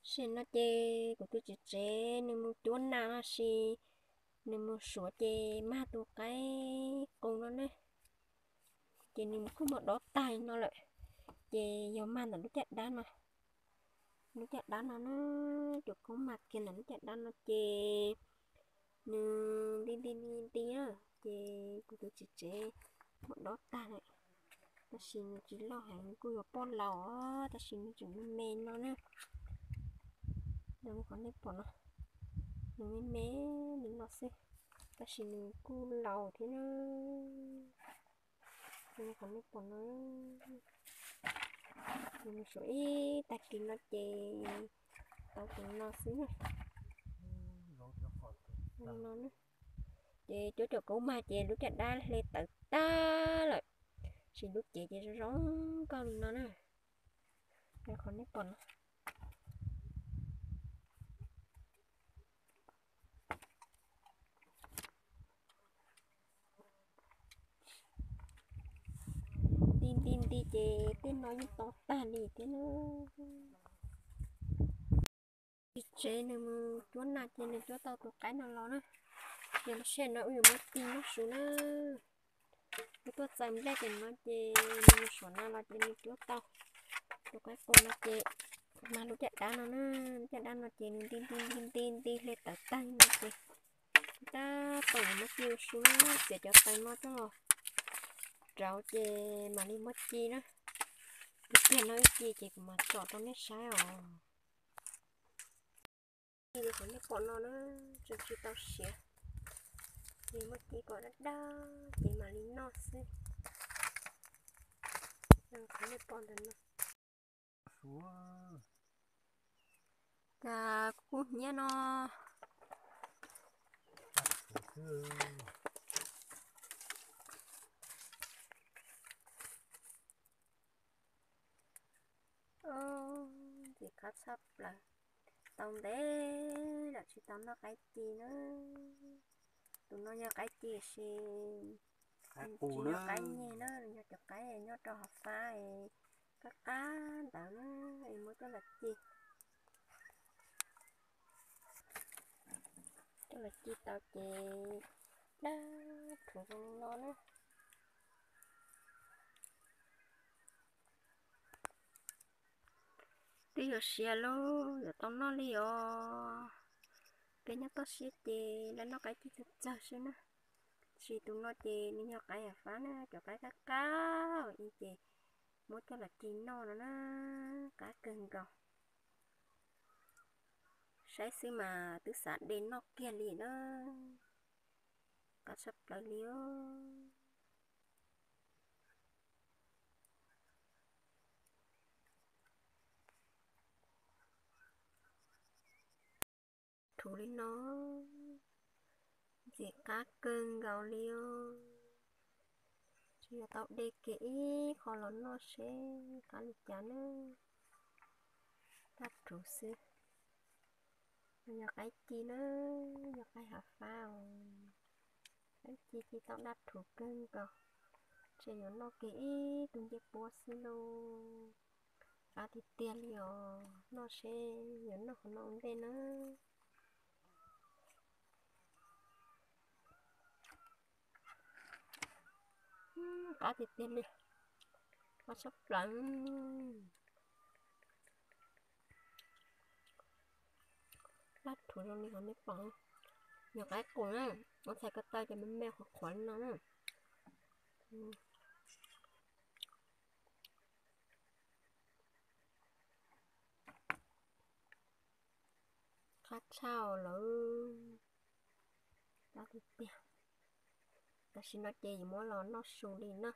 Tam sim no ces kuv tus txiv tsev nws mus cuab nas no sis nws mus suav ces mag tus qaib qus no ne. Ces nws kuj muab dob tag no lawm, ces yog mag ntawm lub caj dab no. Lub caj dab no na, cov koob mag kiag ntawm lub caj dab no ces nws nti nti nti nti na, ces kuv tus txiv tsev muab dob tag lawm. Tab sis nws tsis loj heev, nws kuj yuav poj laus os, tab sis nws tseem me me no na. Nws qhov nej pom no, nws me me li no xwb, tab sis nws kuj laus thiab na. Nws qhov nej pom no, nws suav ib tag kis no ces tau tus no xwb na. No na. Ces cuab cov koob mag ces lub caj dab hle tawv tag lawm, tab sis lub cev ces zoo zoo nkauj li no na. Qhov nej pom no. Nti nti nti ces tej no yeej tau tag li thiab na. Txiv tsev nws mus cuab nas ces nws cuab tau tus qaib no los na. Ces lub sij hawm no wb yuav muab ci noj su na. Wb tuaj txaws nplej ces no ces nws mus suav nas los ces nws cuab tau tus qaib qus no ces mag lub caj dab no na. Lub caj dab no ces nws nti nti nti nti nti hle tawv tag no ces tab tom yuav muab ci ua su na, txiav cov taws no coj los rauv ces mam li muab ci na. Ib pliag no wb ci ces kuv mam tsom rau nej saib os. Ci li qhov nej pom no na, tseem tsis tau siav. Ces muab ci kom dawb dawb ces mam li noj xwb. Qhov nej pom ntawm no. Cas kuj hnyiab no. Ntxim qab tshaj plaws, tau ntev lawm tsis tau noj qaib ci na. Tus no yog qaib ci sis tsis yog qaib nyeg na, yog cov qaib nyob rau hauv fab qab qab ntawd na, es muab coj los ci. Coj los ci tau ces dab rhuv zoo li no na. Twb yuav siav lauj, yuav tau noj li os. Peb nyob toj siab ces lawv noj qaib ci txawg txawg xwb na. Tab sis tus no ces nws yog qaib hauv fab na, cov qaib qab qab ib ces muab coj los ci noj no na, qab kawg nkaus. Saib xwb mas twb xav de noj kiag li na. Qab tshaj plaws li os. Rhuv li no, ntxim qab kawg nkaus li os. Tsis yog tau de kiag ib qho los noj seb qab li cas na. Dab rhuv xwb. Yog qaib ci na, yog qaib hav fab os. Qaib ci ci tau dab rhuv kawg nkaus. Ces yuav noj kiag ib tug ncej puab xwb lauj. Qab tiag tiag li os, noj seb yuav noj qhov no ua ntej na. Qab tiag tiag li, qab tshaj plaws. Dab rhuv zoo li qhov nej pom, yog qaib qus na, ua txhais ko taw ces me me qhuav qhuav li no na. Qab tshaj lawm, qab tiag tiag. Tam sim no ces yuav muab los noj su li na.